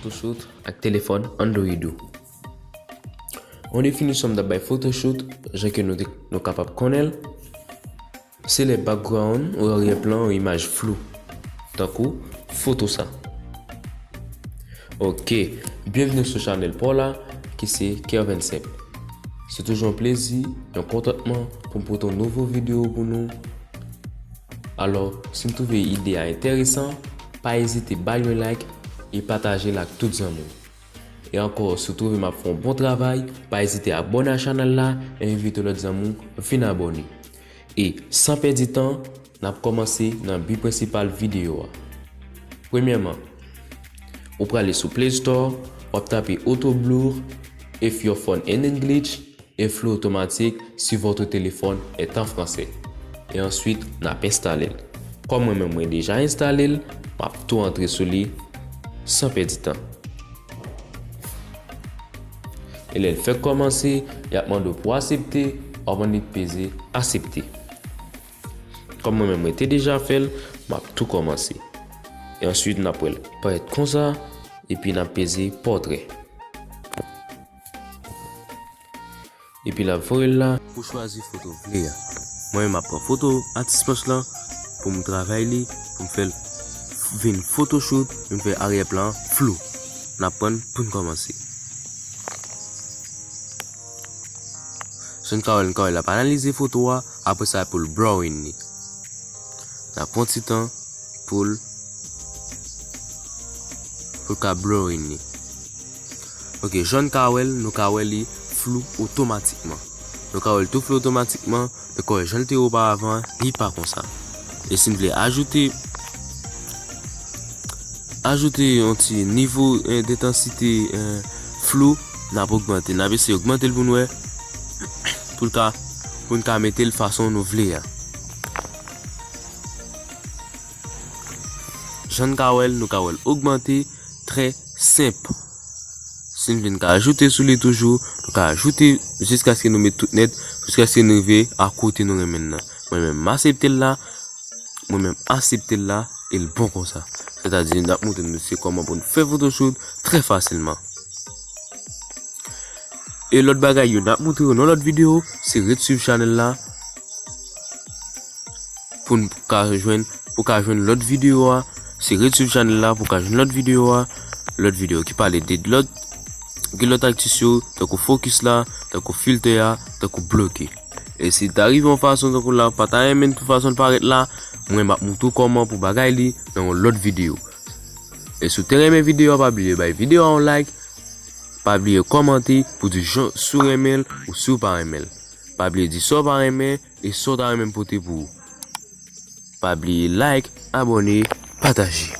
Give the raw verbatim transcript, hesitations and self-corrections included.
Photoshoot ak telefòn Android ou. Yon definisyon m t ap bay Photoshoot, jan ke nou, te- nou kapab konnen l, se lè background ou aryè plan yon imaj flou, tankou foto sa. Ok, byenvni sou chanèl pa w la, ki se Kervin Sep. Se toujou yon plezi, yon kontantman pou m pote yon nouvo videyo pou nou. Alò, si n twouve ide a enteresan, pa ezite ba l yon like e pataje l ak tout zanmi w. E ankò, si w twouve m ap fè yon bon travay, pa ezite abòne a chanèl la e envite lòt zanmi w vin abòne. E san pèdi tan, n ap kòmanse nan bi prensipal videyo a. Premyèman, ou prale sou Play Store, w ap tape Autoblur, If Your Phone Ain't Glitch, e flou otomatik si votre téléphone est en français. E answit, n ap enstale l. Kòm mwen menm mwen deja enstale l, m ap tou antre sou li san pèdi tan. E lè l fèk kòmanse, y ap mande w pou aksepte, w ap annik peze aksepte. Kòm mwen menm mwen te deja fè l, m ap tou kòmanse. E answit, n ap wè l parèt konsa, epi n ap peze pòtrè. Epi l ap voye l la pou chwazi foto w vle a. Mwen menm, m ap pran foto atis planch lan pou m travay li, pou m fè l vin Photoshoot, pou m fè aryè plan an flou. N ap pran pou n kòmanse. Jan n ka wè l, n ka wè l ap analize foto a, apre sa pou l drawing li. N ap pran ti tan pou l, pou l ka drawing li. Ok, jan n ka wè l, nou ka wè li flou otomatikman. Nou ka wè l tou flou otomatikman, men kòm jan l te ye oparavan, li pa konsa. E si n vle ajoute, ajoute yon ti nivo, eh, dentansite, eh, flou, n ap ogmante. N ap eseye ogmante l pou n wè, pou l ka, pou n ka mete l fason nou vle a. Jan n ka wè l, nou ka wè l ogmante, trè senp. Si n vle, n ka ajoute sou li toujou, nou ka ajoute jiskaske nou met tout nèt, jiskaske nou rive a kote nou renmen l nan. Mwen menm, m aksepte l la, mwen menm, aksepte l la, e l bon konsa. Sètadi, n ap montre nou se kòman pou n fè Photoshoot trè fasilman. E lòt bagay yo, n ap montre yo nan lòt videyo, se ret swiv chanèl la pou n ka jwenn, pou ka jwenn lòt videyo a. Se ret swiv chanèl la pou ka jwenn lòt videyo a. Lòt videyo ki pale de lòt, gen lòt aktis yo, tankou focus la, tankou filtè a, tankou bloke. E si ta rive yon fason tankou la, pa ta renmen tout fason l parèt la, mwen m ap montre w kòman pou bagay li nan yon lòt videyo. E si w te renmen videyo a, pa bliye bay videyo a yon like, pa bliye kòmante pou di jan si w renmen l ou si w pa renmen l. Pa bliye di sa w pa renmen e sa w ta renmen m pote pou ou. Pa bliye like, abòne, pataje.